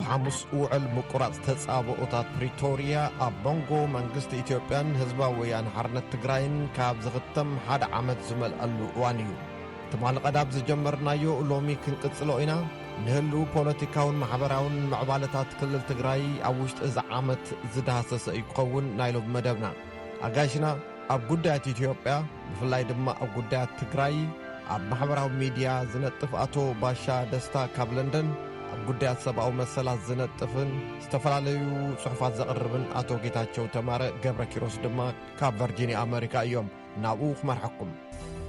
ሓሙስ ውዕል ምቁራጽ ተጻብኦታት ፕሪቶርያ ኣብ መንጎ መንግስቲ ኢትዮጵያን ህዝባዊ ወያነ ሓርነት ትግራይን ካብ ዝኽተም ሓደ ዓመት ዝመልኣሉ እዋን እዩ። ትማሊ ቀዳም ዝጀመርናዮ ሎሚ ክንቅጽሎ ኢና። ንህልው ፖለቲካውን ማሕበራውን ምዕባለታት ክልል ትግራይ ኣብ ውሽጢ እዚ ዓመት ዝዳህሰሰ እዩ ክኸውን ናይ ሎሚ መደብና። ኣጋይሽና ኣብ ጉዳያት ኢትዮጵያ፣ ብፍላይ ድማ ኣብ ጉዳያት ትግራይ ኣብ ማሕበራዊ ሚድያ ዝነጥፍ ኣቶ ባሻ ደስታ ካብ ለንደን፣ ኣብ ጉዳያት ሰብኣዊ መሰላት ዝነጥፍን ዝተፈላለዩ ጽሑፋት ዘቕርብን ኣቶ ጌታቸው ተማረ ገብረ ኪሮስ ድማ ካብ ቨርጂኒያ ኣመሪካ እዮም። ናብኡ ክመርሐኩም።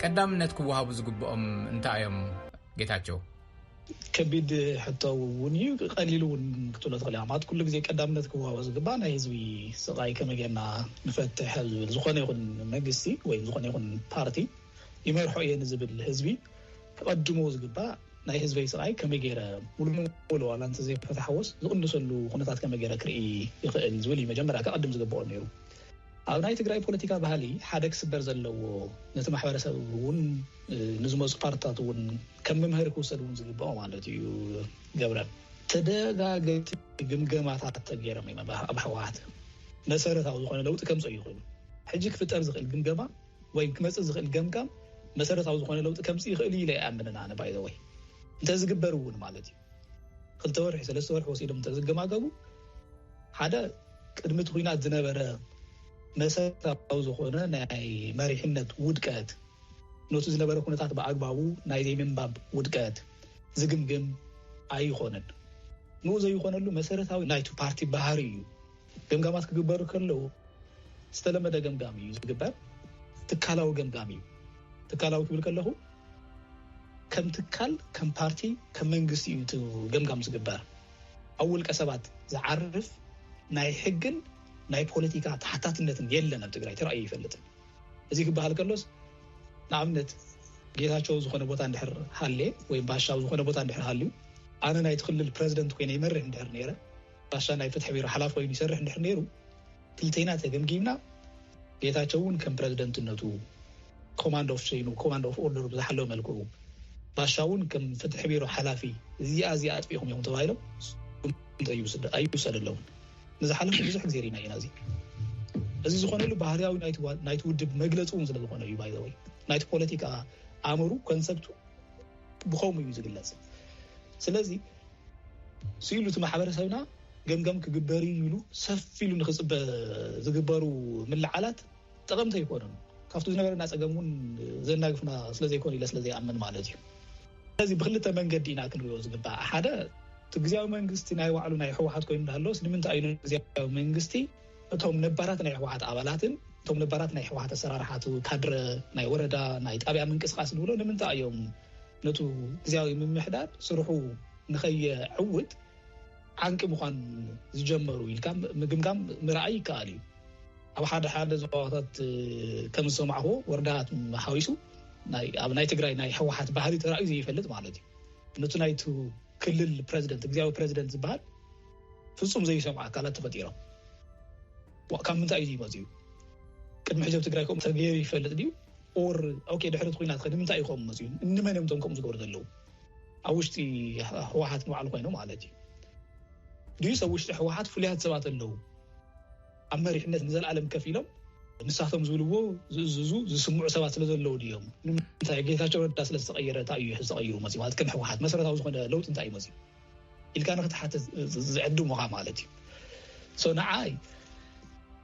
ቀዳምነት ክወሃቡ ዝግብኦም እንታይ እዮም? ጌታቸው። ከቢድ ሕቶ እውን እዩ፣ ቀሊል እውን ክትብሎ ትኽእል ኢኻ። ማለት ኩሉ ግዜ ቀዳምነት ክወሃቦ ዝግባእ ናይ ህዝቢ ስቓይ ከመይ ጌርና ንፈትሕ ዝብል፣ ዝኾነ ይኹን መንግስቲ ወይ ዝኾነ ይኹን ፓርቲ ይመርሖ እየ ንዝብል ህዝቢ ክቐድሞ ዝግባእ ናይ ህዝበይ ስቓይ ከመይ ገይረ ሙሉ ሙሉ ዋላ እንተዘይፈታሕዎስ ዝቕንሰሉ ኩነታት ከመይ ገይረ ክርኢ ይኽእል ዝብል እዩ መጀመርያ ከቐድም ዝግብኦ ነይሩ። ኣብ ናይ ትግራይ ፖለቲካ ባህሊ ሓደ ክስበር ዘለዎ፣ ነቲ ማሕበረሰብ እውን ንዝመፁ ፓርትታት እውን ከም መምሃሪ ክውሰድ እውን ዝግብኦ ማለት እዩ። ገብረ፣ ተደጋገምቲ ግምገማታት ተገይሮም እዮም ኣብ ህወሓት። መሰረታዊ ዝኾነ ለውጢ ከምፀእ ይኽእሉ። ሕጂ ክፍጠር ዝኽእል ግምገማ ወይ ክመፅእ ዝኽእል ገምጋም መሰረታዊ ዝኾነ ለውጢ ከምፅእ ይኽእል ኢለ ይኣምንን ኣነ። ባይዘወይ እንተዝግበር እውን ማለት እዩ፣ ክልተ ወርሒ ሰለስተ ወርሒ ወሲዶም እንተዝገማገሙ፣ ሓደ ቅድሚ እቲ ኲናት ዝነበረ መሰረታዊ ዝኾነ ናይ መሪሕነት ውድቀት፣ ነቲ ዝነበረ ኩነታት ብኣግባቡ ናይ ዘይምንባብ ውድቀት ዝግምግም ኣይኾነን። ንኡ ዘይኾነሉ መሰረታዊ ናይቲ ፓርቲ ባህሪ እዩ። ገምጋማት ክግበሩ ከለዉ ዝተለመደ ገምጋም እዩ ዝግበር። ትካላዊ ገምጋም እዩ። ትካላዊ ክብል ከለኹ ከም ትካል፣ ከም ፓርቲ፣ ከም መንግስቲ እዩ እቲ ገምጋም ዝግበር። ኣብ ውልቀ ሰባት ዝዓርፍ ናይ ሕግን ናይ ፖለቲካ ተሓታትነትን የለን ኣብ ትግራይ፣ ተራእዩ ይፈልጥን። እዚ ክበሃል ከሎስ ንኣብነት ጌታቸው ዝኾነ ቦታ እንድሕር ሃልየ ወይ ባሻ ኣብ ዝኾነ ቦታ እንድሕር ሃልዩ፣ ኣነ ናይቲ ክልል ፕረዚደንት ኮይነ ይመርሕ እንድሕር ነይረ፣ ባሻ ናይ ፍትሒ ቢሮ ሓላፊ ኮይኑ ይሰርሕ እንድሕር ነይሩ፣ ክልተይና ተገምጊምና ጌታቸው እውን ከም ፕረዚደንትነቱ ኮማንድ ኦፍ ሸይኑ ኮማንድ ኦፍ ኦርደሩ ብዝሓለወ መልክዑ ባሻ እውን ከም ፍትሒ ቢሮ ሓላፊ እዚኣ እዚኣ ኣጥፊእኹም ኢኹም ተባሂሎም ኣይውሰደለውን። ንዝሓለፈ ብዙሕ ግዜ ርኢና ኢና። እዚ እዚ ዝኾነሉ ባህርያዊ ናይቲ ውድብ መግለፂ እውን ስለዝኾነ እዩ። ባይዘወይ ናይቲ ፖለቲካ ኣእምሩ ኮንሰፕቱ ብኸምኡ እዩ ዝግለፅ። ስለዚ ስኢሉ እቲ ማሕበረሰብና ገምገም ክግበር እዩ ኢሉ ሰፍ ኢሉ ንክፅበ ዝግበሩ ምልዓላት ጠቐምቲ ኣይኮኑን። ካብቲ ዝነበረና ፀገም እውን ዘናግፍና ስለዘይኮኑ ኢለ ስለዘይኣምን ማለት እዩ። ስለዚ ብክልተ መንገዲ ኢና ክንሪኦ ዝግባእ። ሓደ እቲ ግዜያዊ መንግስቲ ናይ ባዕሉ ናይ ህወሓት ኮይኑ እንዳሃለወስ ንምንታይ እዩ ግዜያዊ መንግስቲ እቶም ነባራት ናይ ህወሓት ኣባላትን እቶም ነባራት ናይ ህወሓት ኣሰራርሓቱ ካድረ ናይ ወረዳ ናይ ጣብያ ምንቅስቃስ ንብሎ ንምንታይ እዮም ነቱ ግዜያዊ ምምሕዳር ስርሑ ንኸየዕውት ዓንቂ ምዃን ዝጀመሩ ኢልካ ምግምጋም ምርኣይ ይከኣል እዩ። ኣብ ሓደ ሓደ ዞባታት ከም ዝሰማዕዎ ወረዳት ሓዊሱ ኣብ ናይ ትግራይ ናይ ህወሓት ባህሊ ተራእዩ ዘይፈልጥ ማለት እዩ። ነቱ ናይቲ ክልል ፕረዚደንት ግዜያዊ ፕረዚደንት ዝበሃል ፍፁም ዘይሰምዑ ኣካላት ተፈጢሮም። ካብ ምንታይ እዩ መፅዩ? ቅድሚ ሕጂ ኣብ ትግራይ ከምኡ ተገይሩ ይፈልጥ ድዩ? ኦር ኦኬ ድሕሪ እቲ ኩናት ከ ንምንታይ እዩ ከምኡ መፅዩ? እንመን እዮም እቶም ከምኡ ዝገብሩ ዘለዉ? ኣብ ውሽጢ ህወሓት ንባዕሉ ኮይኖም ማለት እዩ ድዩስ ኣብ ውሽጢ ህወሓት ፍሉያት ሰባት ኣለዉ ኣብ መሪሕነት ንዘለኣለም ከፍ ኢሎም ንሳቶም ዝብልዎ ዝእዝዙ ዝስምዑ ሰባት ስለ ዘለዉ ድዮም? ንምንታይ ጌታቸው ረዳ ስለ ዝተቐየረ እንታይ እዩ ተቐይሩ መፅዩ? ማለት ከም ህወሓት መሰረታዊ ዝኾነ ለውጢ እንታይ እዩ መፅዩ ኢልካ ንክትሓትት ዝዕድሙኻ ማለት እዩ። ንዓይ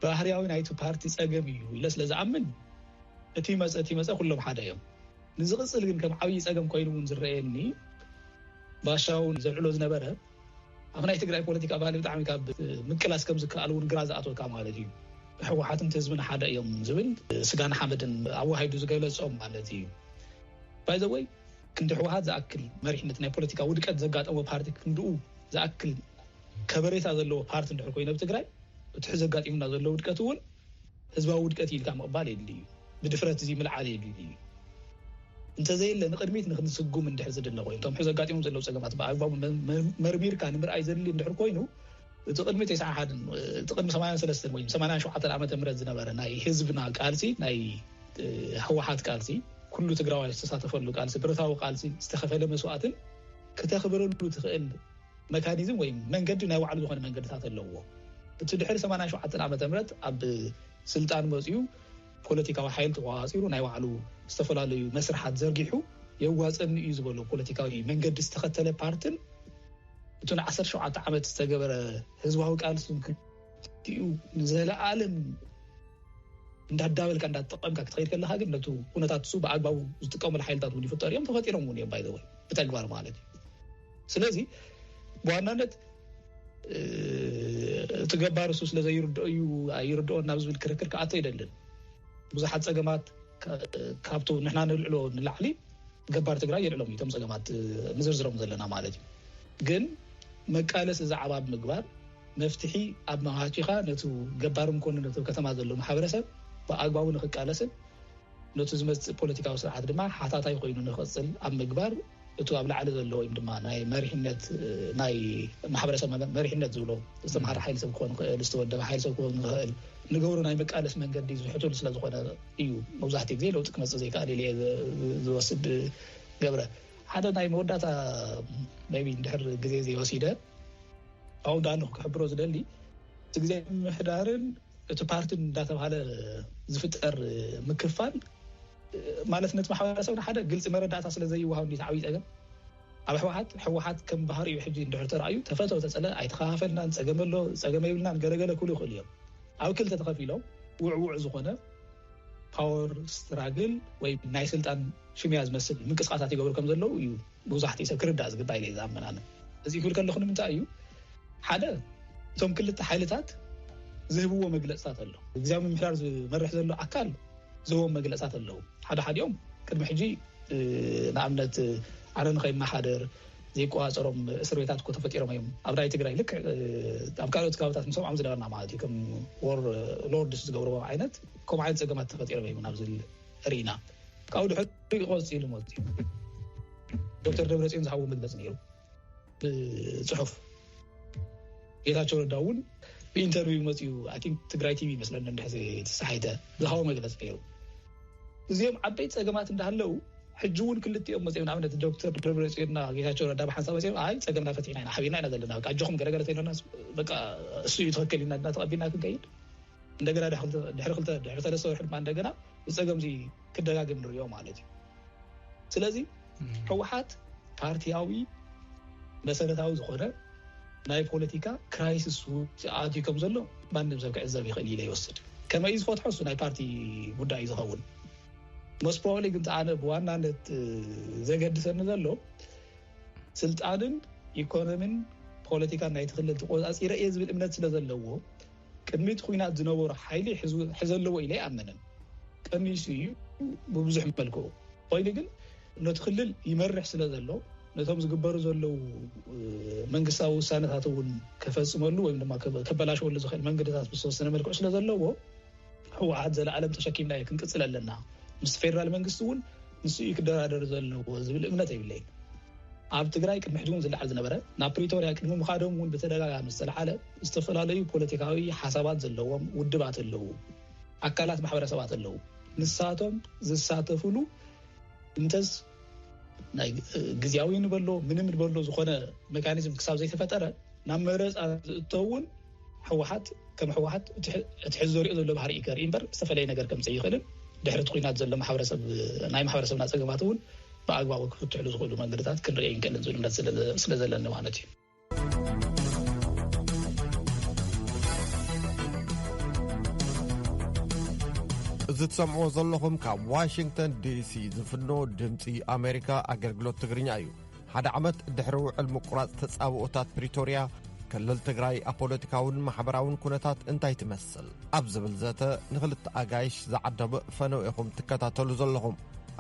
ባህርያዊ ናይቲ ፓርቲ ፀገም እዩ ኢለ ስለ ዝኣምን እቲ መፀ እቲ መፀ ኩሎም ሓደ እዮም። ንዝቕፅል ግን ከም ዓብዪ ፀገም ኮይኑ እውን ዝረኣየኒ ባሻ እውን ዘልዕሎ ዝነበረ ኣብ ናይ ትግራይ ፖለቲካ ባህሊ ብጣዕሚ ካብ ምቅላስ ከም ዝከኣል እውን ግራ ዝኣትወካ ማለት እዩ። ህወሓትን ህዝብን ሓደ እዮም ዝብል ስጋን ሓመድን ኣወሃሂዱ ዝገለፆም ማለት እዩ። ባይዘወይ ክንዲ ህወሓት ዝኣክል መሪሕነት ናይ ፖለቲካ ውድቀት ዘጋጠሞ ፓርቲ ክንድኡ ዝኣክል ከበሬታ ዘለዎ ፓርቲ እንድሕር ኮይኑ ኣብ ትግራይ እቲ ሕዚ ኣጋጢሙና ዘሎ ውድቀት እውን ህዝባዊ ውድቀት ኢልካ ምቕባል የድሊ እዩ። ብድፍረት እዚ ምልዓል የድሊ እዩ። እንተዘየለ ንቕድሚት ንክንስጉም እንድሕር ዝድለ ኮይኑ እቶም ሕዚ ኣጋጢሞም ዘለዉ ፀገማት ብኣግባቡ መርሚርካ ንምርኣይ ዘድሊ እንድሕር ኮይኑ እቲ ቅድሚ ተስዓ ሓደን እቲ ቅድሚ ሰማንያን ሰለስተን ወይ ሰማንያን ሸውዓተን ዓመተ ምህረት ዝነበረ ናይ ህዝብና ቃልሲ ናይ ህወሓት ቃልሲ ኩሉ ትግራዋይ ዝተሳተፈሉ ቃልሲ ብረታዊ ቃልሲ ዝተኸፈለ መስዋእትን ክተኽብረሉ ትኽእል መካኒዝም ወይ መንገዲ ናይ ባዕሉ ዝኾነ መንገድታት ኣለዎ። እቲ ድሕሪ ሰማንያን ሸውዓተን ዓመተ ምህረት ኣብ ስልጣን መፅኡ ፖለቲካዊ ሓይል ተቋፂሩ ናይ ባዕሉ ዝተፈላለዩ መስርሓት ዘርጊሑ የዋፀኒ እዩ ዝበሎ ፖለቲካዊ መንገዲ ዝተኸተለ ፓርትን እቱ ንዓሰርተ ሸውዓተ ዓመት ዝተገበረ ህዝባዊ ቃልስን ክልቲኡ ንዘለኣለም እንዳዳበልካ እንዳተጠቀምካ ክትኸይድ ከለካ ግን ነቱ ኩነታት እሱ ብኣግባቡ ዝጥቀሙሉ ሓይልታት እውን ይፍጠሩ እዮም፣ ተፈጢሮም እውን እዮም ባይዘወይ ብተግባር ማለት እዩ። ስለዚ ብዋናነት እቲ ገባር እሱ ስለ ዘይርድኦ እዩ ኣይርድኦ ናብ ዝብል ክርክር ክኣቶ ኣይደልን። ብዙሓት ፀገማት ካብቱ ንሕና ንልዕሎ ንላዕሊ ገባር ትግራይ የልዕሎም እቶም ፀገማት ንዝርዝሮም ዘለና ማለት እዩ። ግን መቃለሲ ዛዕባ ብምግባር መፍትሒ ኣብ መሃቲኻ ነቲ ገባርም ኮነ ነቲ ከተማ ዘሎ ማሕበረሰብ ብኣግባቡ ንክቃለስን ነቲ ዝመፅእ ፖለቲካዊ ስርዓት ድማ ሓታታይ ኮይኑ ንክቕፅል ኣብ ምግባር እቱ ኣብ ላዕሊ ዘሎ ወይም ድማ ናይ መሪሕነት ናይ ማሕበረሰብ መሪሕነት ዝብሎ ዝተምሃረ ሓይል ሰብ ክኾን ይኽእል ዝተወደበ ሓይል ሰብ ክኾን ይኽእል ንገብሩ ናይ መቃለስ መንገዲ ዝሕቱል ስለዝኾነ እዩ። መብዛሕትኡ ግዜ ለውጢ ክመፅእ ዘይከኣል ኢለ ዝወስድ ገብረ ሓደ ናይ መወዳእታ ቢ ድሕር ግዜ ዘይወሲደ ኣብኡ ዳ ኣለኹ ክሕብሮ ዝደሊ እቲ ግዜ ምሕዳርን እቲ ፓርትን እንዳተባሃለ ዝፍጠር ምክፋል ማለት ነቲ ማሕበረሰብና ሓደ ግልፂ መረዳእታ ስለ ዘይወሃብ እንዲ ዓብይ ፀገም ኣብ ሕወሓት ሕወሓት ከም ባህሪኡ ሕጂ እንድሕር ተረኣዩ ተፈተው ተፀለ ኣይተኸፋፈልናን ፀገም ኣሎ ፀገም የብልናን ገለገለ ክብሉ ይኽእሉ እዮም። ኣብ ክልተ ተኸፊሎም ውዕውዕ ዝኾነ ፓወር ስትራግል ወይ ናይ ስልጣን ሽሚያ ዝመስል ምንቅስቃሳት ይገብሩ ከም ዘለዉ እዩ መብዛሕትኡ ሰብ ክርዳእ ዝግባእ ኢለ ዝኣምን ኣነ። እዚ ክብል ከለኹ ንምንታይ እዩ ሓደ እቶም ክልተ ሓይልታት ዝህብዎ መግለፅታት ኣሎ። ግዜያዊ ምምሕዳር ዝመርሕ ዘሎ ኣካል ዝህቦም መግለፅታት ኣለዉ። ሓደ ሓዲኦም ቅድሚ ሕጂ ንኣብነት ኣነ ንኸይመሓደር ዘይቆፃፀሮም እስር ቤታት እኮ ተፈጢሮም እዮም ኣብ ናይ ትግራይ ልክዕ ኣብ ካልኦት ከባብታት ንሰምዖም ዝነበርና ማለት እዩ ከም ወር ሎርድስ ዝገብርዎም ዓይነት ከምኡ ዓይነት ፀገማት ተፈጢሮም እዮም ናብ ዝብል ርኢና ካብኡ ድሕር ይቆፂ ኢሉ መፅኡ ዶክተር ደብረፅዮን ዝሃቦ መግለፂ ነይሩ ብፅሑፍ ጌታቸው ረዳ እውን ብኢንተርቪው መፅኡ ትግራይ ቲቪ ይመስለኒ እንድሕ ተሳሓይተ ዝሃቦ መግለፂ ነይሩ። እዚኦም ዓበይቲ ፀገማት እንዳሃለው ሕጂ እውን ክልቲኦም መፅኦም ንኣብነት ዶክተር ደብረፅዮንና ጌታቸው ረዳ ብሓንሳብ መፅኦም ኣይ ፀገምና ፈቲሕና ኢና ሓቢርና ኢና ዘለና በቃ ኣጆኹም ገለገለ ተይሎና በቃ እሱ እዩ ትኽክል ኢና ተቐቢልና ክንከይድ እንደገና ድሕሪ ክልተ ድሕሪ ሰለስተ ወርሒ ድማ እንደገና ብፀገም ዚ ክደጋግም ንሪኦ ማለት እዩ። ስለዚ ህወሓት ፓርቲያዊ መሰረታዊ ዝኾነ ናይ ፖለቲካ ክራይሲስ ኣትዩ ከም ዘሎ ማንም ሰብ ክዕዘብ ይኽእል ኢለ ይወስድ። ከመይ ዝፈትሖ እሱ ናይ ፓርቲ ጉዳይ ዝኸውን መስ ፕሮባብሊ ግን ኣነ ብዋናነት ዘገድሰኒ ዘሎ ስልጣንን ኢኮኖሚን ፖለቲካን ናይቲ ክልል ተቆፃፂረ እየ ዝብል እምነት ስለ ዘለዎ ቅድሚ እቲ ኲናት ዝነበሮ ሓይሊ ሕዘለዎ ኢለ ኣይኣምንን። ቀኒሱ እዩ ብብዙሕ መልክዑ። ኮይኑ ግን ነቲ ክልል ይመርሕ ስለ ዘሎ ነቶም ዝግበሩ ዘለዉ መንግስታዊ ውሳነታት እውን ከፈፅመሉ ወይም ድማ ከበላሸወሉ ዝኽእል መንገድታት ብዝተወሰነ መልክዑ ስለ ዘለዎ ህወሓት ዘለኣለም ተሸኪምና ክንቅፅል ኣለና ምስ ፌደራል መንግስቲ እውን ንሱ እዩ ክደራደር ዘለዎ ዝብል እምነት የብለይን። ኣብ ትግራይ ቅድሚ ሕጂ እውን ዝለዓል ዝነበረ ናብ ፕሪቶርያ ቅድሚ ምኻዶም እውን ብተደጋጋሚ ዝተለዓለ ዝተፈላለዩ ፖለቲካዊ ሓሳባት ዘለዎም ውድባት ኣለዉ፣ ኣካላት ማሕበረሰባት ኣለዉ። ንሳቶም ዝሳተፉሉ እንተስ ናይ ግዝያዊ ንበሎ ምንም ንበሎ ዝኾነ ሜካኒዝም ክሳብ ዘይተፈጠረ ናብ መረፃ ዝእተውን ህወሓት ከም ህወሓት እቲ ሕዚ ዘሪኦ ዘሎ ባህሪ እዩ ከርኢ እምበር ዝተፈለየ ነገር ከምፅእ ይኽእልን ድሕሪ እቲ ኩናት ዘሎ ማሕበረሰብ ናይ ማሕበረሰብና ፀገማት እውን ብኣግባቡ ክፍትሕሉ ዝኽእሉ መንገድታት ክንርኢ ይንክእልን ዝብል እምነት ስለ ዘለኒ ማለት እዩ። እዚ ትሰምዕዎ ዘለኹም ካብ ዋሽንግተን ዲሲ ዝፍኖ ድምፂ ኣሜሪካ ኣገልግሎት ትግርኛ እዩ። ሓደ ዓመት ድሕሪ ውዕል ምቁራፅ ተፃብኦታት ፕሪቶርያ ክልል ትግራይ ኣብ ፖለቲካውን ማሕበራውን ኩነታት እንታይ ትመስል ኣብ ዝብል ዘተ ንክልተ ኣጋይሽ ዝዓደመ ፈነው ኢኹም ትከታተሉ ዘለኹም።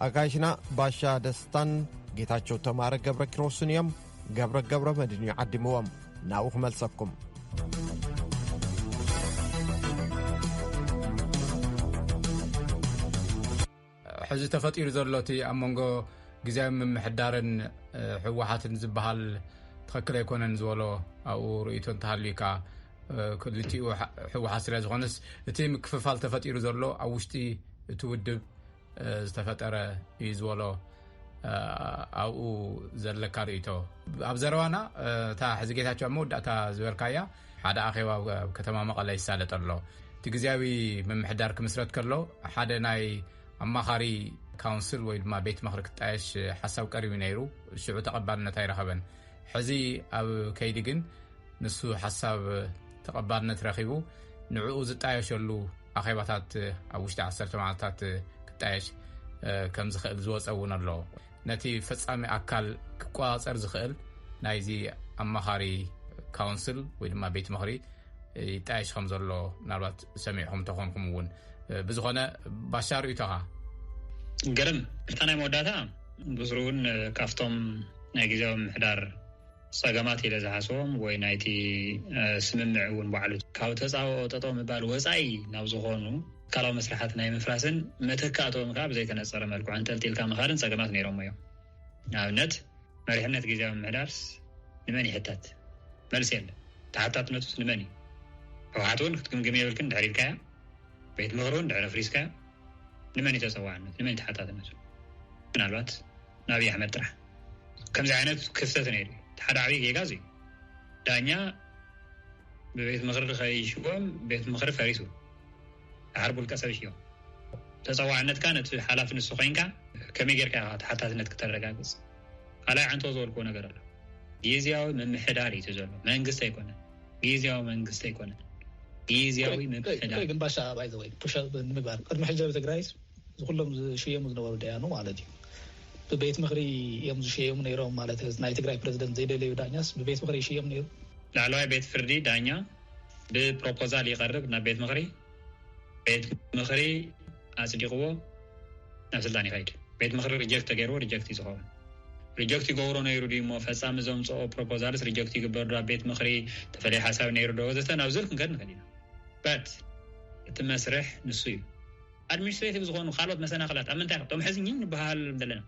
ኣጋይሽና ባሻ ደስታን ጌታቸው ተማረ ገብረ ኪሮስን እዮም። ገብረ ገብረ መድን እዩ ዓዲምዎም። ናብኡ ክመልሰኩም። ሕዚ ተፈጢሩ ዘሎ እቲ ኣብ መንጎ ግዜያዊ ምምሕዳርን ህወሓትን ዝበሃል ትኽክል ኣይኮነን ዝበሎ ኣብኡ ርእይቶ እንተሃልዩ ከዓ ክልቲኡ ህወሓት ስለ ዝኾነስ እቲ ምክፍፋል ተፈጢሩ ዘሎ ኣብ ውሽጢ እቲ ውድብ ዝተፈጠረ እዩ ዝበሎ ኣብኡ ዘለካ ርእይቶ? ኣብ ዘረባና እታ ሕዚ ጌታቸው ኣብ መወዳእታ ዝበልካያ ሓደ ኣኼባ ኣብ ከተማ መቐለ ይሳለጥ ኣሎ። እቲ ግዜያዊ ምምሕዳር ክምስረት ከሎ ሓደ ናይ ኣማኻሪ ካውንስል ወይ ድማ ቤት ምኽሪ ክጣየሽ ሓሳብ ቀሪቡ ነይሩ። ሽዑ ተቐባልነት ኣይረኸበን። ሕዚ ኣብ ከይዲ ግን ንሱ ሓሳብ ተቐባልነት ረኺቡ ንዕኡ ዝጣየሸሉ ኣኼባታት ኣብ ውሽጢ ዓሰርተ መዓልታት ክጣየሽ ከም ዝኽእል ዝወፀ እውን ኣሎ። ነቲ ፈፃሚ ኣካል ክቆፃፀር ዝኽእል ናይዚ ኣማኻሪ ካውንስል ወይ ድማ ቤት ምኽሪ ይጣየሽ ከም ዘሎ ምናልባት ሰሚዕኹም ተኾንኩም እውን። ብዝኾነ ባሻ ርእይቶኻ? ገርም እታ ናይ መወዳእታ ብስሩ እውን ካብቶም ናይ ግዜያዊ ምምሕዳር ጸገማት ኢለ ዝሓስቦም ወይ ናይቲ ስምምዕ እውን ባዕሉ ካብ ተጻብኦ ጠጠው ምባል ወጻኢ ናብ ዝኾኑ ትካላዊ መስርሓት ናይ ምፍራስን መተካእቶም ከዓ ብዘይተነጸረ መልክዑ ኣንጠልጢልካ ምኻድን ጸገማት ነይሮም እዮም። ንኣብነት መሪሕነት ግዜያዊ ምምሕዳርስ ንመን ይሕተት? መልሲ የለን። ተሓታትነቱስ ንመን እዩ? ህወሓት እውን ክትግምግም የብልክን ድሕር ኢልካያ ቤት ምኽሪ እውን ድሕር ኣፍሪስካያ ንመን እዩ ተፀዋዕነቱ? ንመን እዩ ተሓታትነቱ? ምናልባት ንኣብይ ኣሕመድ ጥራሕ። ከምዚ ዓይነት ክፍተት ነይሩ እዩ። ሓደ ዓብዪ ጌጋ እዚ እዩ። ዳኛ ብቤት ምኽሪ ከይሽዎም ቤት ምኽሪ ፈሪሱ ድሓር ብውልቀ ሰብ ይሽዮም። ተፀዋዕነትካ ነቲ ሓላፊ ንሱ ኮይንካ ከመይ ጌርካ ኢኻ ተሓታትነት ክተረጋግፅ? ካልኣይ ዓንቶ ዝበልክዎ ነገር ኣሎ። ግዝያዊ ምምሕዳር እዩ ዘሎ፣ መንግስቲ ኣይኮነን። ግዝያዊ መንግስቲ ኣይኮነን፣ ግዝያዊ ምምሕዳር። ግን ባሻ ባይዘወይ ፑሽ ንምግባር ቅድሚ ሕጂ ኣብ ትግራይስ ዝኩሎም ዝሽየሙ ዝነበሩ ደያኑ ማለት እዩ። ብቤት ምኽሪ እዮም ዝሽየሙ ነይሮም ማለት ናይ ትግራይ ፕረዚደንት ዘይደለዩ ዳኛስ ብቤት ምኽሪ ይሽየም ነይሩ። ላዕለዋይ ቤት ፍርዲ ዳኛ ብፕሮፖዛል ይቐርብ ናብ ቤት ምኽሪ፣ ቤት ምኽሪ ኣፅዲቕዎ ናብ ስልጣን ይኸይድ። ቤት ምኽሪ ሪጀክት ተገይርዎ ሪጀክት እዩ ዝኸውን። ሪጀክት ይገብሮ ነይሩ ድዩ እሞ ፈፃሚ ዘምፅኦ ፕሮፖዛልስ ሪጀክት ይግበር ዶ ኣብ ቤት ምኽሪ ተፈለየ ሓሳብ ነይሩ ዶ ወዘተ ናብ ዝብል ክንከድ ንኽእል ኢና። በት እቲ መስርሕ ንሱ እዩ። ኣድሚኒስትሬቲቭ ዝኾኑ ካልኦት መሰናኽላት ኣብ ምንታይ ቶም ሕዚ ኝ ንበሃል ዘለና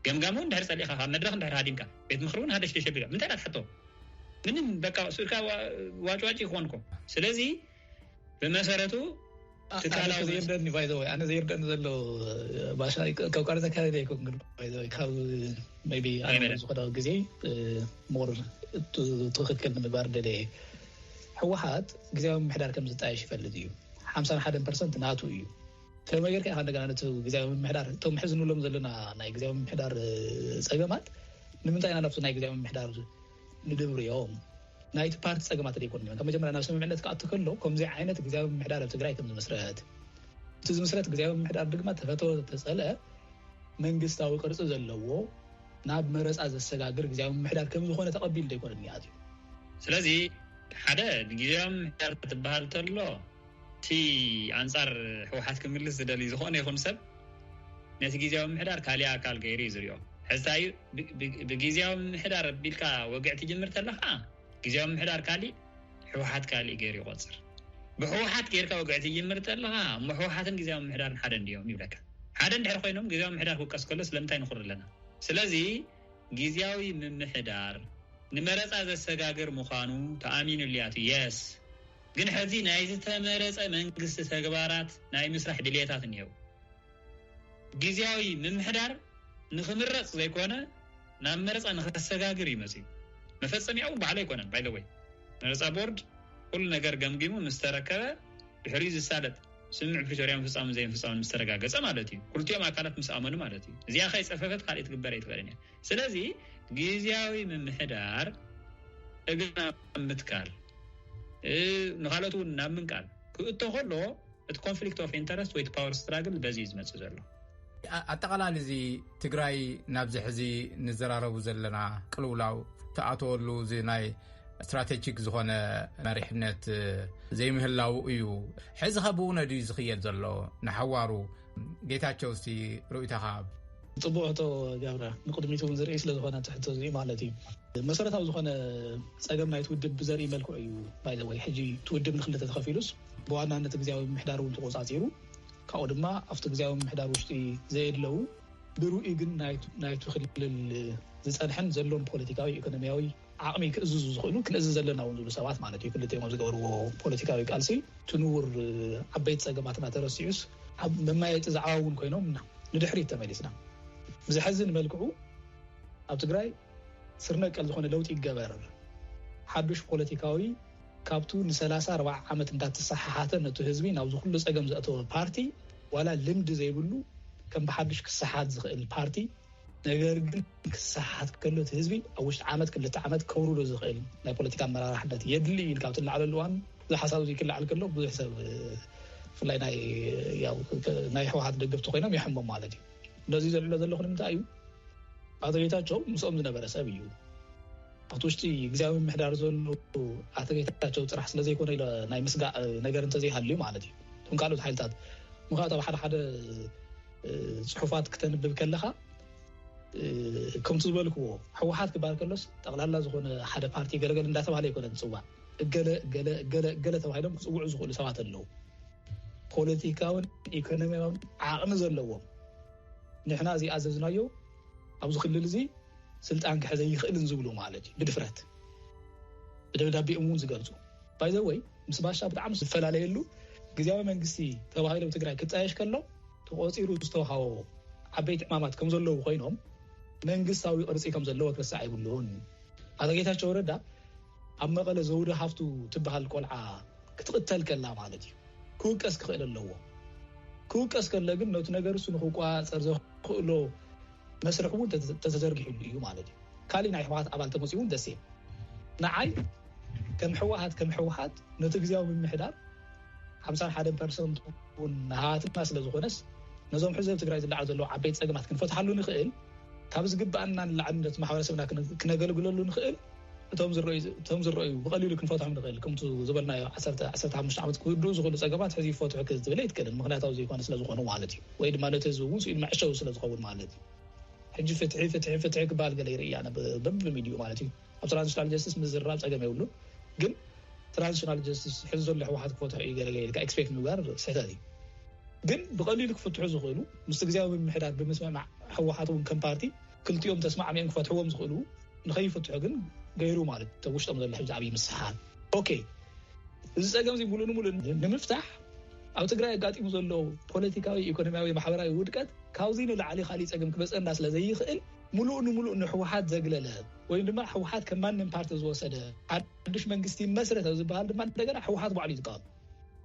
ገምጋም እውን ድሕር ፀሊእካ ካብ መድረክ እንድሕር ሃዲምካ ቤት ምኽሪ እውን ሃደሽ ደሸቢካ ምንታይ ዳ ትሓቶ? ምንም በቃ ስእልካ ዋጭዋጭ ይኾንኮ። ስለዚ ብመሰረቱ ትካላዊ ዘይርደኒ ባይዘወይ ኣነ ዘይርደኒ ዘሎ ባሻ ካብ ቃል ተካለ ይኮን ግን ባይዘወይ ካብ ቢ ኣነ ዝኾነ ግዜ ሞር ትክክል ንምግባር ደለ ህወሓት ግዜያዊ ምሕዳር ከም ዝጣየሽ ይፈልጥ እዩ። ሓምሳን ሓደን ፐርሰንት ናቱ እዩ። ከመይ ጌርካ ኢኻ እንደገና ነቲ ግዜያዊ ምምሕዳር እቶም ሕዚ ንብሎም ዘለና ናይ ግዜያዊ ምምሕዳር ፀገማት ንምንታይ ኢና ናብቲ ናይ ግዜያዊ ምምሕዳር ንድብርዮም? ናይቲ ፓርቲ ፀገማት ኣይኮኑን እዮም። ካብ መጀመርያ ናብ ስምምዕነት ክኣቱ ከሎ ከምዚ ዓይነት ግዜያዊ ምምሕዳር ኣብ ትግራይ ከም ዝምስረት፣ እቲ ዝምስረት ግዜያዊ ምምሕዳር ድማ ተፈተወ ተፀልአ መንግስታዊ ቅርፂ ዘለዎ ናብ መረፃ ዘሰጋግር ግዜያዊ ምምሕዳር ከም ዝኾነ ተቐቢሉ ዶ ኣይኮነን ኣትዩ? ስለዚ ሓደ ግዜያዊ ምምሕዳር ትበሃል ተሎ እቲ ኣንፃር ህወሓት ክምልስ ዝደሊ ዝኾነ ይኹን ሰብ ነቲ ግዜያዊ ምምሕዳር ካሊእ ኣካል ገይሩ እዩ ዝሪኦ። ሕዝታ እዩ ብግዜያዊ ምምሕዳር ኣቢልካ ወግዕ ትጅምር ተለኻ ግዜያዊ ምምሕዳር ካሊእ ህወሓት ካሊእ ገይሩ ይቆፅር። ብህወሓት ጌርካ ወግዕ ትጅምር ተለኻ እሞ ህወሓትን ግዜያዊ ምምሕዳርን ሓደ እንዲዮም ይብለካ። ሓደ እንድሕር ኮይኖም ግዜያዊ ምምሕዳር ክውቀስ ከሎ ስለምንታይ ንኹር ኣለና? ስለዚ ግዜያዊ ምምሕዳር ንመረፃ ዘሰጋግር ምዃኑ ተኣሚኑሉ እያ። የስ ግን ሕዚ ናይ ዝተመረፀ መንግስቲ ተግባራት ናይ ምስራሕ ድልየታት እኒሄው። ግዜያዊ ምምሕዳር ንክምረፅ ዘይኮነ ናብ መረፃ ንከሰጋግር እዩ መፅዩ። መፈፀሚያኡ ባዕሉ ኣይኮነን። ባይዘወይ መረፃ ቦርድ ኩሉ ነገር ገምጊሙ ምስ ተረከበ ድሕሪኡ ዝሳለጥ ስምምዕ ፕሪቶርያ ምፍፃሙ ዘይምፍፃሙ ምስ ተረጋገፀ ማለት እዩ። ክልቲኦም ኣካላት ምስ ኣመኑ ማለት እዩ። እዚኣ ከይፀፈፈት ካልእ ትግበር ኣይትኽእልን እያ። ስለዚ ግዝያዊ ምምሕዳር እግርና ምትካል ንካልኦት እውን ናብ ምንቃል ክእቶ ከሎ እቲ ኮንፍሊክት ኦፍ ኢንተረስት ወይ ፓወር ስትራግል በዚ እዩ ዝመፅእ ዘሎ። ኣጠቓላሊ እዚ ትግራይ ናብዚ ሕዚ ንዘራረቡ ዘለና ቅልውላው ተኣተወሉ እዚ ናይ ስትራቴጂክ ዝኾነ መሪሕነት ዘይምህላው እዩ። ሕዚ ከብኡ ነድዩ ዝኽየድ ዘሎ ንሓዋሩ ጌታቸው እስቲ ርእይቶኻ? ጽቡቕ ሕቶ ገብረ፣ ንቕድሚት እውን ዝርኢ ስለ ዝኾነ እቲ ሕቶ እዚ ማለት እዩ። መሰረታዊ ዝኾነ ጸገም ናይቲ ውድብ ብዘርኢ መልክዑ እዩ። ባይ ዘ ወይ ሕጂ እቲ ውድብ ንክልተ ተኸፊሉስ ብዋናነት ግዜያዊ ምምሕዳር እውን ተቆጻጺሩ ካብኡ ድማ ኣብቲ ግዜያዊ ምምሕዳር ውሽጢ ዘየድለዉ ብርኡይ ግን ናይቱ ክልል ዝጸንሐን ዘሎን ፖለቲካዊ ኢኮኖሚያዊ ዓቕሚ ክእዝዙ ዝኽእሉ ክንእዝዝ ዘለና እውን ዝብሉ ሰባት ማለት እዩ። ክልቲኦም ኣብ ዝገበርዎ ፖለቲካዊ ቃልሲ እቲ ንቡር ዓበይቲ ጸገማትና ተረሲዑስ ኣብ መማየጢ ዛዕባ እውን ኮይኖም ኢና ንድሕሪት ተመሊስና። ብዘሕዝን መልክዑ ኣብ ትግራይ ስር ነቀል ዝኾነ ለውጢ ይገበር። ሓዱሽ ፖለቲካዊ ካብቱ ንሰላሳ ኣርባዓ ዓመት እንዳተሰሓሓተ ነቱ ህዝቢ ናብዚ ኩሉ ጸገም ዘእተወ ፓርቲ ዋላ ልምዲ ዘይብሉ ከም ብሓዱሽ ክሰሓት ዝኽእል ፓርቲ፣ ነገር ግን ክሰሓት ከሎ እቲ ህዝቢ ኣብ ውሽጢ ዓመት ክልተ ዓመት ከውርዶ ዝኽእል ናይ ፖለቲካ ኣመራርሓነት የድሊ ኢልካ ኣብ ትለዓለሉ እዋን እዚ ሓሳብ እዚ ክለዓል ከሎ ብዙሕ ሰብ ብፍላይ ናይ ህወሓት ደገፍቲ ኮይኖም ይሕሞም ማለት እዩ። ነዚ ዘልዕሎ ዘለኹ ንምንታይ እዩ? ኣቶ ጌታቸው ምስኦም ዝነበረ ሰብ እዩ። ኣብቲ ውሽጢ ግዝያዊ ምምሕዳር ዘሎ ኣቶ ጌታቸው ጥራሕ ስለዘይኮነ ኢለ ናይ ምስጋእ ነገር እንተዘይሃልዩ ማለት እዩ። እቶም ካልኦት ሓይልታት ምኽንያቱ ኣብ ሓደ ሓደ ፅሑፋት ክተንብብ ከለኻ ከምቲ ዝበልክዎ ህወሓት ክበሃል ከሎስ ጠቕላላ ዝኾነ ሓደ ፓርቲ ገለገለ እንዳተባሃለ ኣይኮነን ዝፅዋዕ። እገለ እገለ እገለ እገለ ተባሂሎም ክፅውዑ ዝኽእሉ ሰባት ኣለዉ። ፖለቲካውን ኢኮኖሚያውን ዓቕሚ ዘለዎም ንሕና እዚ ኣዘዝናዮ ኣብዚ ክልል እዚ ስልጣን ክሕዘ ይኽእልን ዝብሉ ማለት እዩ። ብድፍረት ብደብዳቤኦም እውን ዝገልፁ ባይዘወይ ምስ ባሻ ብጣዕሚ ዝፈላለየሉ ግዝያዊ መንግስቲ ተባሂሎም ትግራይ ክጣየሽ ከሎ ተቆፂሩ ዝተውሃቦ ዓበይቲ ዕማማት ከም ዘለዉ ኮይኖም መንግስታዊ ቅርፂ ከም ዘለዎ ክርሳዕ የብሉን። ኣቶ ጌታቸው ረዳ ኣብ መቐለ ዘውዲ ሃፍቱ ትበሃል ቆልዓ ክትቕተል ከላ ማለት እዩ ክውቀስ ክኽእል ኣለዎ። ክውቀስ ከለ ግን ነቲ ነገር እሱ ንክቋፀር ዘኽእሎ መስርሕ እውን ተተ- ተተዘርጊሕሉ እዩ ማለት እዩ። ካሊእ ናይ ህወሓት ኣባል ተመፅኡ እውን ደሴ ንዓይ ከም ህወሓት ከም ህወሓት ነቲ ግዝያዊ ምምሕዳር ሓምሳን ሓደን ፐርሰንት እውን ናሃትና ስለ ዝኾነስ ነዞም ሕዚ ኣብ ትግራይ ዝለዓሉ ዘለዉ ዓበይቲ ፀገማት ክንፈትሓሉ ንኽእል ካብ ዝግባኣና ንላዕሊ ነቲ ማሕበረሰብና ክነ- ክነገልግለሉ ንኽእል እቶም ዝረዩ እቶም ዝረዩ ብቐሊሉ ክንፈትሖም ንኽእል ከምቲ ዝበልናዮ ዓሰርተ ዓሰርተ ሓሙሽተ ዓመት ክውድኡ ዝኽእሉ ፀገማት ሕዚ ይፈትሑ ክትብል ኣይትክእልን ምክንያታዊ ዘይኮነ ስለ ዝኾኑ ማለት እዩ ወይ ድማ ነቲ ህዝቢ እውን ስኢሉ መዕሸዊ ስለ ዝኸውን ማለት እዩ። ሕጂ ፍትሒ ፍትሒ ፍትሒ ክበሃል ገለ ይርኢ ኣነ በብሚድዩ ማለት እዩ። ኣብ ትራንዚሽናል ጀስቲስ ምዝራብ ፀገም የብሉ ግን ትራንዚሽናል ጀስቲስ ሕዚ ዘሎ ህወሓት ክፈትሖ እዩ ገለ ኢልካ ኤክስፔክት ምግባር ስሕተት እዩ። ግን ብቐሊሉ ክፍትሑ ዝኽእሉ ምስ ግዝያዊ ምምሕዳር ብምስምማዕ ህወሓት እውን ከም ፓርቲ ክልቲኦም ተስማዕሚኦም ክፈትሕዎም ዝኽእሉ ንኸይፍትሑ ግን ገይሩ ማለት ተውሽጦም ዘሎ ሕዚ ዓብዪ ምስሓል ኦኬ እዚ ፀገም እዚ ሙሉእ ንሙሉእ ንምፍታሕ ኣብ ትግራይ ኣጋጢሙ ዘሎ ፖለቲካዊ ኢኮኖሚያዊ ማሕበራዊ ውድቀት ካብዚ ንላዕሊ ካሊእ ፀገም ክመፀና ስለ ዘይኽእል ሙሉእ ንሙሉእ ንህወሓት ዘግለለ ወይም ድማ ህወሓት ከም ማንም ፓርቲ ዝወሰደ ሓዱሽ መንግስቲ መስረት ኣብ ዝበሃል ድማ እንደገና ህወሓት ባዕሉ ይዝቃም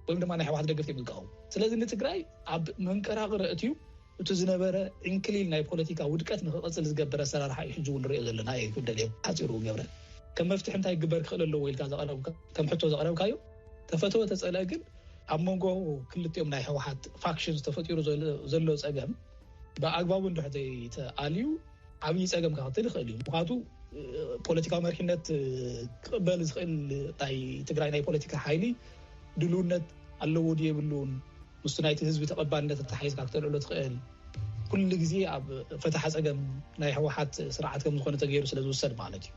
ወይም ድማ ናይ ህወሓት ደገፍቲ እዮም ዝቃወሙ። ስለዚ ንትግራይ ኣብ መንቀራቕረ እትዩ እቲ ዝነበረ ዕንክሊል ናይ ፖለቲካ ውድቀት ንክቐፅል ዝገብር ኣሰራርሓ እዩ ሕጂ እውን ንሪኦ ዘለና እዩ ክብደል እዮም ሓፂሩ ገብረ ከም መፍትሒ እንታይ ክግበር ክኽእል ኣለዎ ኢልካ ከም ሕቶ ዘቕረብካዮ ተፈተወ ተፀልአ ግን ኣብ መንጎ ክልቲኦም ናይ ህወሓት ፋክሽን ተፈጢሩ ዘሎ ፀገም ብኣግባቡ እንድሕር ዘይተኣልዩ ዓብዪ ፀገም ከኸትል ይኽእል እዩ። ምክንያቱ ፖለቲካዊ መሪሕነት ክቕበል ዝኽእል ናይ ትግራይ ናይ ፖለቲካ ሓይሊ ድልውነት ኣለዎ ድዩ የብሉን ምስቲ ናይቲ ህዝቢ ተቐባልነት ተተሓሒዝካ ክተልዕሎ ትኽእል ኩሉ ግዜ ኣብ ፈታሓ ፀገም ናይ ህወሓት ስርዓት ከም ዝኾነ ተገይሩ ስለ ዝውሰድ ማለት እዩ።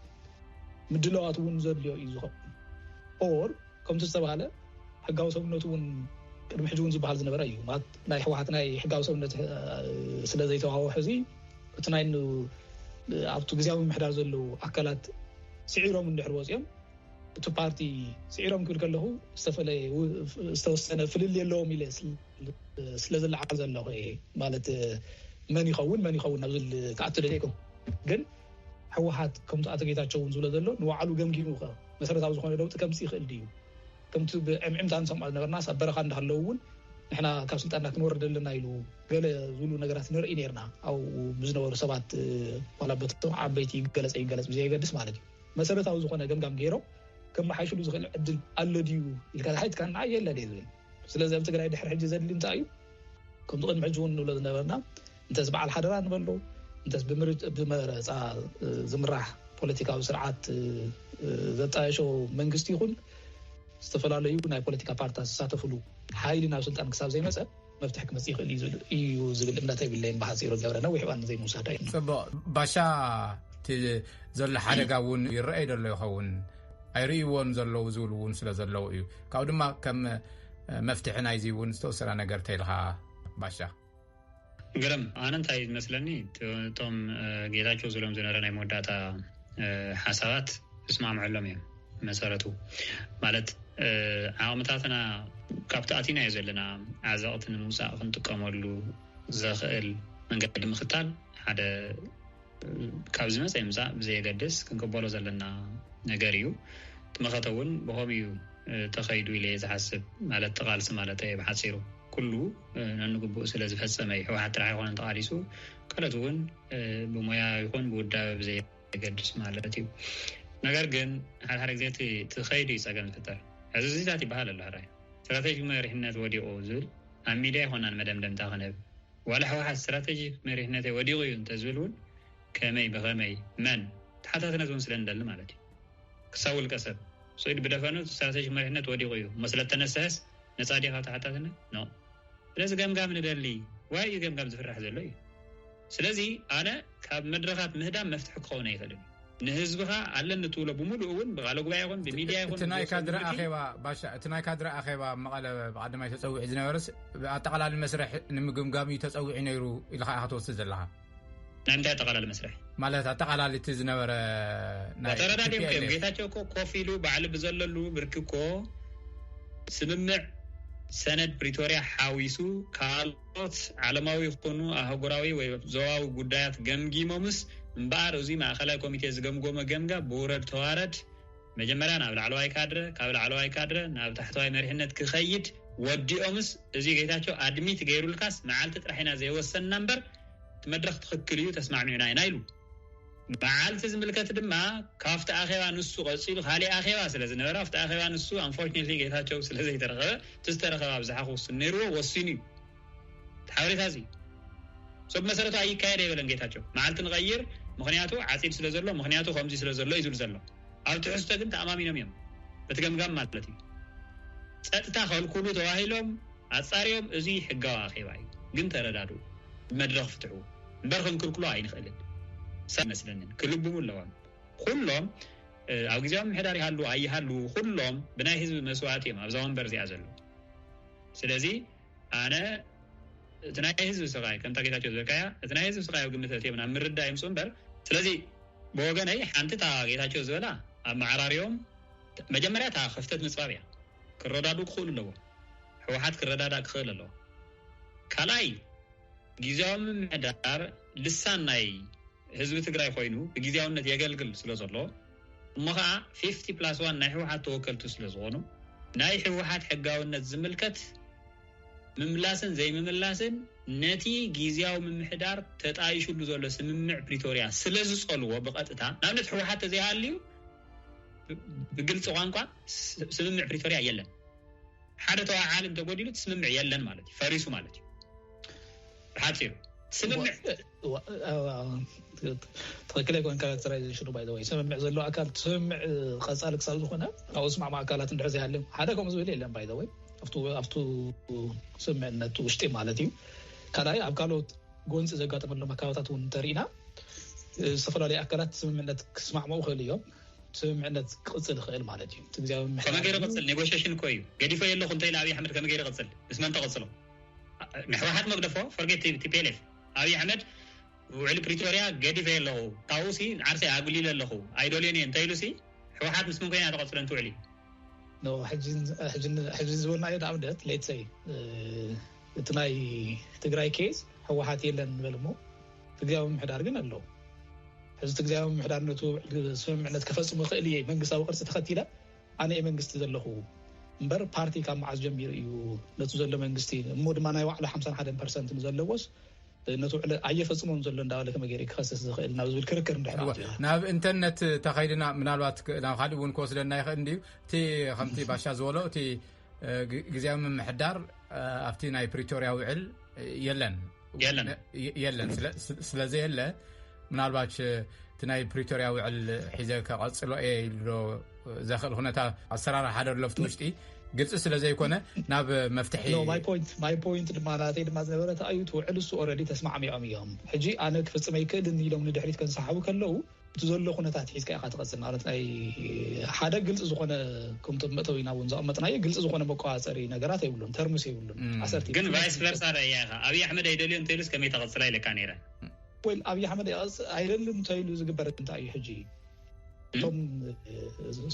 ምድላዋት እውን ዘድልዮ እዩ ዝኸውን ኦር ከምቲ ዝተባሃለ ሕጋዊ ሰብነቱ እውን ቅድሚ ሕጂ እውን ዝበሃል ዝነበረ እዩ ማለት ናይ ህወሓት ናይ ሕጋዊ ሰብነት ስለ ዘይተዋሃቦ ሕዚ እቲ ናይ ኣብቲ ግዜያዊ ምምሕዳር ዘለዉ ኣካላት ስዒሮም እንድሕር ወፂኦም እቲ ፓርቲ ስዒሮም ክብል ከለኹ ዝተፈለየ ዝተወሰነ ፍልል የለዎም ኢለ ስለ ዝለዓል ዘለኹ ማለት መን ይኸውን መን ይኸውን ናብ ዝብል ክኣቱ ደለኩም ግን ህወሓት ከምቲ ኣቶ ጌታቸው እውን ዝብሎ ዘሎ ንባዕሉ ገምጊሙ ከ መሰረታዊ ዝኾነ ለውጢ ከምፅእ ይኽእል ድዩ ከምቲ ብዕምዕምታ ንሰምዖ ዝነበርናስ ኣብ በረኻ እንዳሃለዉ እውን ንሕና ካብ ስልጣንና ክንወርድ ኣለና ኢሉ ገለ ዝብሉ ነገራት ንርኢ ነርና ኣብኡ ብዝነበሩ ሰባት ዋላ በቶም ዓበይቲ ይገለፀ ይገለፅ ብዘየገድስ ማለት እዩ መሰረታዊ ዝኾነ ገምጋም ገይሮም ከመሓይሽሉ ዝኽእል ዕድል ኣሎ ድዩ ኢልካ ዝሓትካ ንዓይ የለን እየ ዝብል ስለዚ ኣብ ትግራይ ድሕሪ ሕጂ ዘድሊ እንታይ እዩ ከምቲ ቅድሚ ሕጂ እውን ንብሎ ዝነበርና እንተስ በዓል ሓደራ ንበሎ እንተስ ብመረፃ ዝምራሕ ፖለቲካዊ ስርዓት ዘጣየሾ መንግስቲ ይኹን ዝተፈላለዩ ናይ ፖለቲካ ፓርትታት ዝሳተፍሉ ሓይሊ ናብ ስልጣን ክሳብ ዘይመፀ መፍትሒ ክመፅእ ይኽእል እዩ ዝብል እምነት የብለይን ብሓፂሩ ገብረ ነዊሕ እዋን ዘይምውሳዳ እዩ። ፅቡቕ ባሻ እቲ ዘሎ ሓደጋ እውን ይረኣይ ዘሎ ይኸውን ኣይርእይዎን ዘለዉ ዝብሉ እውን ስለ ዘለዉ እዩ ካብኡ ድማ ከም መፍትሒ ናይዚ እውን ዝተወሰነ ነገር ተይልካ ባሻ ግርም ኣነ እንታይ ዝመስለኒ እቶም ጌታቸው ዝብሎም ዝነበረ ናይ መወዳእታ ሓሳባት እስማምዐሎም እዮም መሰረቱ ማለት ዓቕምታትና ካብቲ ኣቲናዮ ዘለና ዓዘቕቲ ንምውፃእ ክንጥቀመሉ ዘኽእል መንገዲ ምኽታል ሓደ ካብ ዝመፀ ይምፃእ ብዘየገድስ ክንቅበሎ ዘለና ነገር እዩ። እቲ መኸተ እውን ብኸምኡ እዩ ተኸይዱ ኢለ እየ ዝሓስብ። ማለት ተቓልሲ ማለት እየ ብሓፂሩ ኩሉ ነንግቡእ ስለ ዝፈፀመ እዩ። ህወሓት ጥራሕ ኣይኮነን ተቓሊሱ፣ ካልኦት እውን ብሞያ ይኹን ብውዳበ ብዘየገድስ ማለት እዩ። ነገር ግን ሓደ ሓደ ግዜ እቲ ኸይዱ እዩ ፀገም ዝፍጠር። ሕዚ እዚታት ይበሃል ኣሎ ሕራይ ስትራቴጂክ መሪሕነት ወዲቑ ዝብል ኣብ ሚድያ ይኮናን መደምደምታ ክንህብ ዋላ ህወሓት ስትራቴጂክ መሪሕነተይ ወዲቑ እዩ እንተዝብል እውን ከመይ ብኸመይ መን ተሓታትነት እውን ስለ ንደሊ ማለት እዩ። ክሳብ ውልቀ ሰብ ስኢድ ብደፈኑ ስትራቴጂክ መሪሕነት ወዲቑ እዩ እሞ ስለተነስሐስ ነፃ ድኻ ተሓታትነት ኖ። ስለዚ ገምጋም ንደሊ ዋይ እዩ ገምጋም ዝፍራሕ ዘሎ እዩ። ስለዚ ኣነ ካብ መድረኻት ምህዳም መፍትሒ ክኸውን ኣይኽእልን። ንህዝብኻ ኣለኒ ትብሎ ብምሉእ እውን ብቃለ ጉባኤ ይኹን ብሚድያ ይኹን እቲ ናይ ካድረ ኣኼባ ባሻ እቲ ናይ ካድረ ኣኼባ መቐለ ብቀዳማይ ተፀዊዑ ዝነበረስ ኣጠቃላሊ መስርሕ ንምግምጋም እዩ ተፀዊዑ ነይሩ ኢልካ ኢኻ ትወስድ ዘለኻ። ናይ ምንታይ ኣጠቃላሊ መስርሕ? ማለት ኣጠቃላሊ እቲ ዝነበረ ናይ ተረዳድዮም እዮም። ጌታቸው እኮ ኮፍ ኢሉ ባዕሉ ብዘለሉ ብርኪ እኮ ስምምዕ ሰነድ ፕሪቶርያ ሓዊሱ ካልኦት ዓለማዊ ይኾኑ ኣህጉራዊ ወይ ዞባዊ ጉዳያት ገምጊሞምስ እምበኣር እዙ ማእኸላይ ኮሚቴ ዝገምጎመ ገምጋ ብውረድ ተዋረድ መጀመርያ ናብ ላዕለዋይ ካድረ ካብ ላዕለዋይ ካድረ ናብ ታሕተዋይ መሪሕነት ክኸይድ ወዲኦምስ እዚ ጌታቸው ኣድሚት ገይሩልካስ መዓልቲ ጥራሕ ኢና ዘይወሰንና እምበር እቲ መድረክ ትኽክል እዩ ተስማዕሚዕና ኢና ኢሉ። መዓልቲ ዝምልከት ድማ ካብቲ ኣኼባ ንሱ ቀፂሉ ካሊእ ኣኼባ ስለ ዝነበረ ኣብቲ ኣኼባ ንሱ unfortunately ጌታቸው ስለ ዘይተረኸበ እቲ ዝተረኸበ ኣብዝሓ ክውስን ነይርዎ ወሲኑ እዩ። ሓበሬታ እዚ ሰብ መሰረቱ ኣይካየድ ኣይበለን ጌታቸው መዓልቲ ንቐይር ምክንያቱ ዓፂድ ስለ ዘሎ ምክንያቱ ከምዚ ስለ ዘሎ እዩ ዝብል ዘሎ። ኣብ ትሕዝቶ ግን ተኣማሚኖም እዮም በቲ ገምጋም ማለት እዩ። ፀጥታ ከልኩሉ ተባሂሎም ኣፃሪዮም እዚ ሕጋዊ ኣኼባ እዩ ግን ተረዳዱ ብመድረኽ ፍትሑ እምበር ክንክልክሎ ኣይንኽእልን። ሰብ መስለንን ክልብሙ ኣለዎም። ኩሎም ኣብ ግዜያዊ ምሕዳር ይሃሉ ኣይሃሉ ኩሎም ብናይ ህዝቢ መስዋእቲ እዮም ኣብዛ ወንበር እዚኣ ዘለዉ። ስለዚ ኣነ እቲ ናይ ህዝቢ ስቃይ ከምታ ጌታቸው ዝበልካያ እቲ ናይ ህዝቢ ስቃይ ኣብ ግምት ኣእትዮም ናብ ምርዳእ ይምፁ እምበር ስለዚ ብወገነይ ሓንቲ እታ ጌታቸው ዝበላ ኣመዓራሪዮም መጀመርያ እታ ክፍተት ምፅባብ እያ። ክረዳዱ ክኽእሉ ኣለዎም። ህወሓት ክረዳዳእ ክኽእል ኣለዎ። ካልኣይ ግዜያዊ ምምሕዳር ልሳን ናይ ህዝቢ ትግራይ ኮይኑ ብግዜያውነት የገልግል ስለ ዘሎ እሞ ከዓ ፊፍቲ ፕላስ ዋን ናይ ህወሓት ተወከልቲ ስለ ዝኾኑ ናይ ህወሓት ሕጋውነት ዝምልከት ምምላስን ዘይምምላስን ነቲ ግዜያዊ ምምሕዳር ተጣይሽሉ ዘሎ ስምምዕ ፕሪቶርያ ስለ ዝፀልዎ ብቐጥታ ንኣብነት ህወሓት ተዘይሃልዩ ብግልፂ ቋንቋ ስምምዕ ፕሪቶርያ የለን። ሓደ ተዋዓል እንተጎዲሉ እቲ ስምምዕ የለን ማለት እዩ፣ ፈሪሱ ማለት እዩ። ብሓፂሩ ስምምዕ ትኽክል ኣይኮን ካራክተራይዜሽኑ ባይ ወይ ስምምዕ ዘለዎ ኣካል ስምምዕ ቀፃሊ ክሳብ ዝኾነ ኣብኡ ስማዕማ ኣካላት እንድሕር ዘይሃልዮም ሓደ ከምኡ ዝብል የለን ባይ ወይ ኣብቱ ስምምዕነት ውሽጢ ማለት እዩ። ካልኣይ ኣብ ካልኦት ጎንፂ ዘጋጠመሎም ኣካባታት እውን እንተርኢና ዝተፈላለዩ ኣካላት ስምምዕነት ክስማዕመኡ ክኽእል እዮም። ስምምዕነት ክቕፅል ይኽእል ማለት እዩ። እቲ ግዜያዊ ምምሕዳር ከመይ ገይሩ ግን ይቕፅል? ኔጎሽሽን እኮ እዩ። ገዲፎ የለኹ እንተ ኢለ ኣብይ ኣሕመድ ከመይ ገይሩ ይቕፅል? ምስ መን ተቐፅሎ? ንሕወሓት መግደፎ ፈርጌት ቲፒኤልኤፍ ኣብይ ኣሕመድ ውዕሊ ፕሪቶርያ ገዲፈ ኣለኹ ካብኡ ሲ ዓርሰይ ኣጉሊለ ኣለኹ ኣይደልዮን እየ እንተኢሉ ሲ ሕወሓት ምስ መን ኮይና ተቐፅሎ እንትውዕሊ? ሕጂ ዝበልናዮ ንኣብነት ሌትሰይ እቲ ናይ ትግራይ ኬዝ ህወሓት የለን ንበል እሞ ትግራያዊ ምምሕዳር ግን ኣሎ። ሕዚ ትግራያዊ ምምሕዳር ነቱ ስምምዕነት ከፈፅሙ ይኽእል እየ መንግስታዊ ቅርፂ ተኸቲለ ኣነ እየ መንግስቲ ዘለኹ እምበር ፓርቲ ካብ መዓዝ ጀሚሩ እዩ ነቱ ዘሎ መንግስቲ እሞ ድማ ናይ ዋዕላ ሓምሳን ሓደን ፐርሰንት ንዘለዎስ ነቲ ውዕል ኣየፈፅሞን ዘሎ እንዳበለ ከመይ ገይሩ ክኸስስ ዝኽእል ናብ ዝብል ክርክር እንድሕር ኣትዩ ናብ እንተነት ተኸይድና ምናልባት ናብ ካልእ እውን ክወስደና ይኽእል እንድዩ። እቲ ከምቲ ባሻ ዝበሎ እቲ ግዜያዊ ምምሕዳር ኣብቲ ናይ ፕሪቶርያ ውዕል የለን የለን ስለዘየለ ምናልባት እቲ ናይ ፕሪቶርያ ውዕል ሒዘ ከቐፅሎ እየ ኢሉ ዘኽእል ኩነታ ኣሰራርሓ ዶ ኣሎ ኣብቲ ውሽጢ ግልፂ ስለ ዘይኮነ ናብ መፍትሒ ማይ ፖይንት ድማ ናተይ ድማ ዝነበረ ተኣዩ እቲ ውዕል እሱ ኦረዲ ተስማዕሚዖም እዮም። ሕጂ ኣነ ክፍፅመ ይክእልን ኢሎም ንድሕሪት ከንሰሓቡ ከለዉ እቲ ዘሎ ኩነታት ሒዝካ ኢኻ ትቐፅል ማለት ናይ ሓደ ግልፂ ዝኾነ ከምቶም መእተዊና እውን ዘቐመጥናዮ ግልፂ ዝኾነ መቆፃፀሪ ነገራት የብሉን፣ ተርምስ የብሉን። ኣሰርቲ ግን ቫይስ ቨርሳ ረእያ ኢኻ ኣብይ ኣሕመድ ኣይደልዮ እንተኢሉስ ከመይ ተቐፅላ ኢለካ ነይረ። ወይ ኣብይ ኣሕመድ ኣይደልን እንተኢሉ ዝግበር እንታይ እዩ ሕጂ? እቶም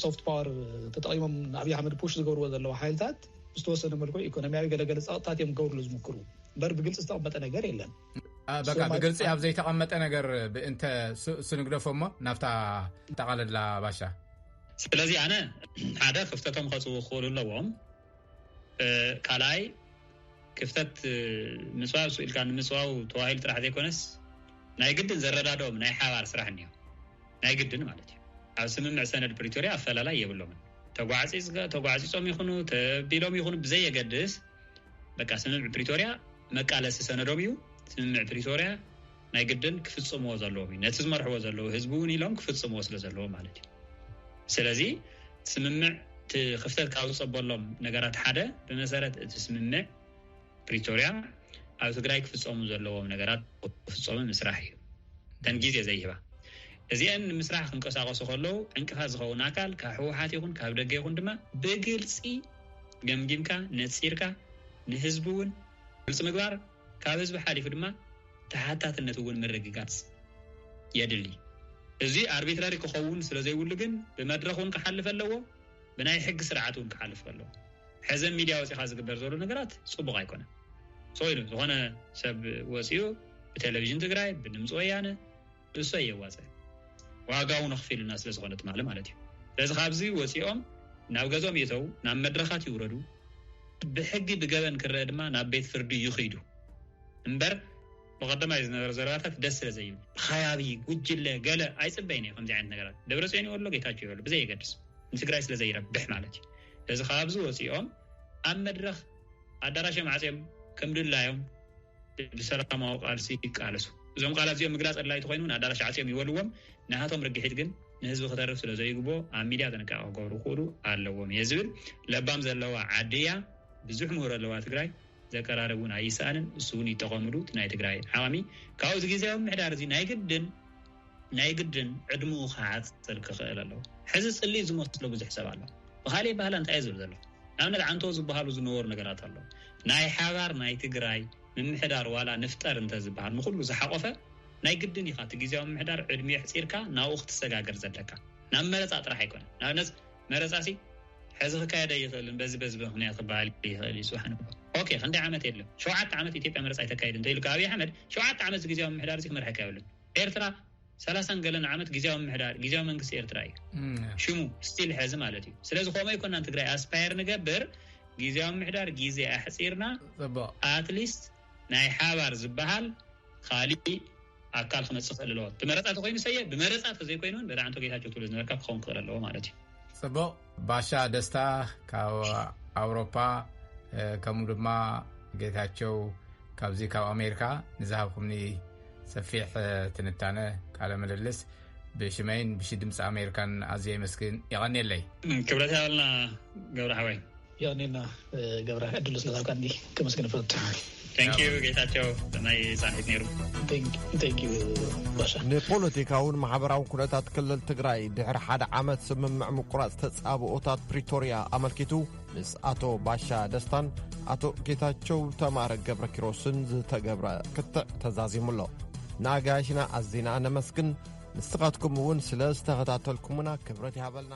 ሶፍት ፓወር ተጠቂሞም ኣብይ ኣሕመድ ፑሽ ዝገብርዎ ዘለዉ ሓይልታት ዝተወሰነ መልክዑ ኢኮኖሚያዊ ገለገለ ፀቕጥታት እዮም ክገብርሉ ዝምክሩ እምበር ብግልፂ ዝተቐመጠ ነገር የለን። በቃ ብግልፂ ኣብ ዘይተቐመጠ ነገር ብእንተ ሱ- ስንግደፎ እሞ ናብታ ጠቓለላ ባሻ። ስለዚ ኣነ ሓደ ክፍተቶም ከፅው ክኽእሉ ኣለዎም። ካልኣይ ክፍተት ምፅዋብ ስኢልካ ንምፅዋው ተዋሂሉ ጥራሕ ዘይኮነስ ናይ ግድን ዘረዳድኦም ናይ ሓባር ስራሕ እኒኦ። ናይ ግድን ማለት እዩ። ኣብ ስምምዕ ሰነድ ፕሪቶርያ ኣፈላላይ የብሎምን። ተጓዕፂፆም ይኹኑ ተቢሎም ይኹኑ ብዘየገድስ በቃ ስምምዕ ፕሪቶርያ መቃለሲ ሰነዶም እዩ። ስምምዕ ፕሪቶርያ ናይ ግድን ክፍፅምዎ ዘለዎም እዩ። ነቲ ዝመርሕዎ ዘለዉ ህዝቢ እውን ኢሎም ክፍፅምዎ ስለ ዘለዎ ማለት እዩ። ስለዚ ስምምዕ እቲ ክፍተት ካብ ዝፀበሎም ነገራት ሓደ ብመሰረት እቲ ስምምዕ ፕሪቶርያ ኣብ ትግራይ ክፍፀሙ ዘለዎም ነገራት ክፍፀሙ ምስራሕ እዩ። ተን ግዜ ዘይህባ እዚአን ንምስራሕ ክንቀሳቀሱ ከለዉ ዕንቅፋት ዝኸውን ኣካል ካብ ህወሓት ይኹን ካብ ደገ ይኹን ድማ ብግልፂ ገምጊምካ ነፂርካ ንህዝቢ እውን ግልፂ ምግባር ካብ ህዝቢ ሓሊፉ ድማ ተሓታትነት እውን ምርግጋፅ የድሊ። እዚ ኣርቢትራሪ ክኸውን ስለ ዘይብሉ ግን ብመድረኽ እውን ክሓልፍ ኣለዎ፣ ብናይ ሕጊ ስርዓት እውን ክሓልፍ ኣለዎ። ሕዘ ሚድያ ወፂኻ ዝግበር ዘሎ ነገራት ፅቡቕ ኣይኮነን። ሰው ኢሉ ዝኾነ ሰብ ወፂኡ ብቴሌቪዥን ትግራይ ብድምፂ ወያነ እሱ የዋፀ ዋጋውን ኣኽፊሉና ስለ ዝኾነ ትማሊ ማለት እዩ። ስለዚ ካብዚ ወፂኦም ናብ ገዝኦም ይእተው፣ ናብ መድረኻት ይውረዱ፣ ብሕጊ ብገበን ክረአ ድማ ናብ ቤት ፍርዲ ይኽይዱ እምበር ብቐደማይ ዝነበረ ዘረባታት ደስ ስለ ዘይብል ብኸባቢ ጉጅለ ገለ ኣይፅበይን እየ። ከምዚ ዓይነት ነገራት ደብረፅዮን ይበሎ ጌታቸው ይበሎ ብዘየገድስ ንትግራይ ስለ ዘይረብሕ ማለት እዩ። ስለዚ ካብዚ ወፂኦም ኣብ መድረኽ ኣዳራሾም ዓፅዮም ከም ድላዮም ብሰላማዊ ቃልሲ ይቃለሱ። እዞም ቃላት እዚኦም ምግላፅ ኣድላይ ተኮይኑ እውን ኣዳራሽ ዓፅዮም ይበልዎም። ናሃቶም ርግሒት ግን ንህዝቢ ክተርፍ ስለ ዘይግቦ ኣብ ሚድያ ጥንቃቄ ክገብሩ ክኽእሉ ኣለዎም እየ ዝብል። ለባም ዘለዋ ዓዲ እያ። ብዙሕ ምሁር ኣለዋ ትግራይ። ዘቀራርብ እውን ኣይሰኣንን። እሱ እውን ይጠቐምሉ እቲ ናይ ትግራይ ዓቕሚ። ካብኡ እዚ ግዜያዊ ምምሕዳር እዚ ናይ ግድን ናይ ግድን ዕድምኡ ክሓፅር ክኽእል ኣለዎ። ሕዚ ፅልኢ ዝመስሎ ብዙሕ ሰብ ኣሎ። ብካሊእ ባህላ እንታይ እዩ ዝብል ዘሎ? ንኣብነት ዓንቶ ዝበሃሉ ዝነበሩ ነገራት ኣሎ። ናይ ሓባር ናይ ትግራይ ምምሕዳር ዋላ ንፍጠር እንተ ዝበሃል ንኩሉ ዝሓቆፈ ናይ ግድን ኢኻ እቲ ግዜያዊ ምምሕዳር ዕድሚኡ ኣሕፂርካ ናብኡ ክትሰጋገር ዘለካ ናብ መረፃ ጥራሕ ኣይኮነን። ንኣብነት መረፃ ሲ ሕዚ ክካየድ ኣይኽእልን በዚ በዚ ምክንያት ክበሃል ይኽእል እዩ። ፅባሕ ንግሆ ኦኬ ክንደይ ዓመት የለን ሸውዓተ ዓመት ኢትዮጵያ መረፃ ኣይተካይድ እንተኢሉ ካብ ኣብይ ኣሕመድ ሸውዓተ ዓመት እዚ ግዜያዊ ምምሕዳር እዚ ክመርሐካ የብሉን። ኤርትራ ሰላሳን ገለን ዓመት ግዜያዊ ምምሕዳር ግዜያዊ መንግስቲ ኤርትራ እዩ ሽሙ ስቲል ሕዚ ማለት እዩ። ስለዚ ከምኡ ኣይኮናን ትግራይ ኣስፓየር ንገብር ግዜያዊ ምምሕዳር ግዜ ኣሕፂርና ኣትሊስት ናይ ሓባር ዝበሃል ካሊእ ኣካል ክመፅእ ክእል ኣለዎ። ብመረፃ ተኮይኑ ሰየ ብመረፃ ተዘይኮይኑ እውን በዳዕንቶ ጌታቸው ትብሎ ዝነበርካ ክኸውን ክእል ኣለዎ ማለት እዩ። ፅቡቕ። ባሻ ደስታ ካብ ኣውሮፓ ከምኡ ድማ ጌታቸው ካብዚ ካብ ኣሜሪካ ንዝሃብኩምኒ ሰፊሕ ትንታነ ቃለ ምልልስ ብሽመይን ብሽ ድምፂ ኣሜሪካን ኣዝየ የመስግን። የቐንየለይ። ክብረት ያበልና ገብረ ሓወይ። የቐንየልና ገብረ ዕድሉ ስለዝሃብካኒ ከመስግን እፈቱ። Thank you ጌታቸው ናይ ፃንሒት ነይሩ። Thank you ባሻ። ንፖለቲካውን ማሕበራውን ኩነታት ክልል ትግራይ ድሕሪ ሓደ ዓመት ስምምዕ ምቁራፅ ተፃብኦታት ፕሪቶርያ ኣመልኪቱ ምስ ኣቶ ባሻ ደስታን ኣቶ ጌታቸው ተማረ ገብረ ኪሮስን ዝተገብረ ክትዕ ተዛዚሙ ኣሎ። ንኣጋይሽና ኣዚና ነመስግን። ንስኻትኩም እውን ስለ ዝተኸታተልኩምና ክብረት ይሃበልና።